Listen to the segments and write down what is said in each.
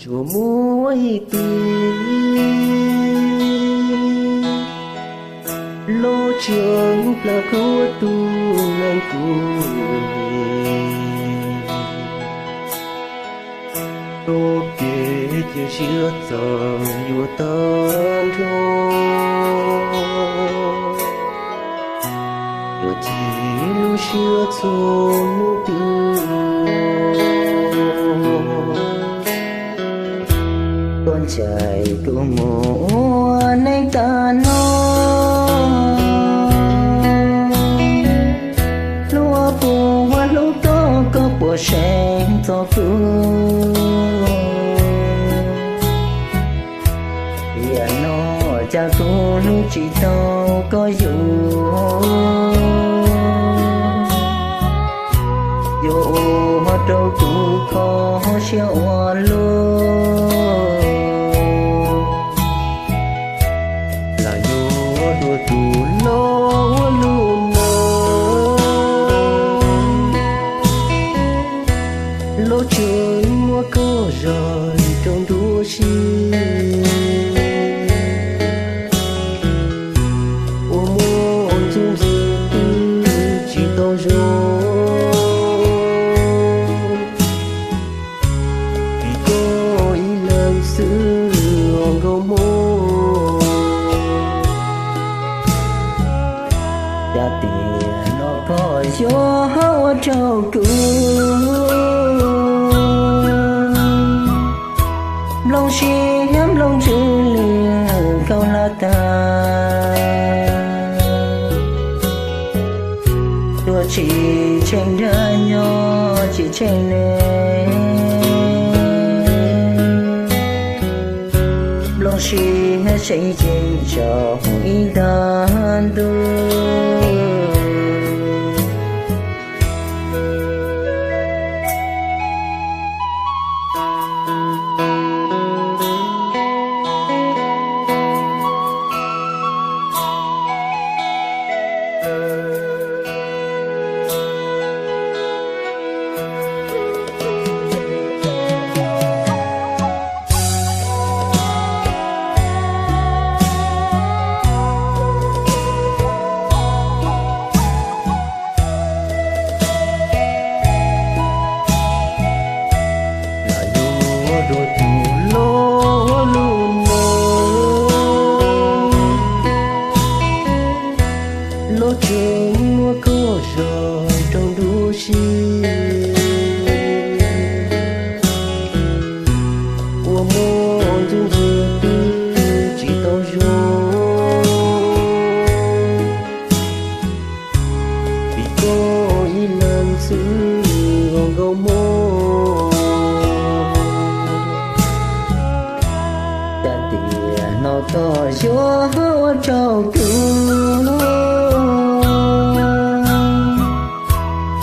Tsuas muaj ib tug lub tsev plaws kub tus neeg kuv nyiam, txoj kev cia siab txawm yuav tag nrho. Yuav chim lub siab txhua hnub twg tuaj ncaim kuv mus ua neej tag no. Hlub puas hlub koj, koj puas seev txog kuv? Tiam no cas kuv hlub tsis tau koj yuav, yuav ua rau kuv kho siab ua luaj. Lam yuav dua tus hlob ua lub neej, lub tsev muaj koj zog rau nruab siab, ua muaj ntxub ntxwg twb tsis tau zoo. Vim koj ib leeg xwb ua nkauj muam, cas tiam no koj yuav ua rau kuv nplooj siab nplooj ntsws lwm khaub hlab tag. Tuaj tsis tsheej dag nyob tsis tsheej neeg, nplooj siab seev ceev tsaus ib nta ntuj. Lam yuav dua tus hlob ua lub neej, lub tsev muaj koj zog rau nruab siab, ua muaj ntxub ntxwg twb tsis tau zoo. Vim koj ib leeg xwb ua nkauj muam, cas tiam no koj yuav ua rau kuv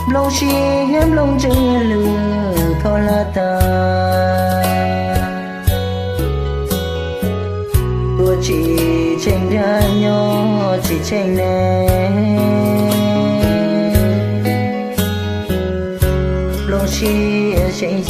nplooj siab nplooj ntsws lwm khaub hlab tag. Tuaj tsis tsheej dag nyob tsis tsheej neeg, nplooj siab seev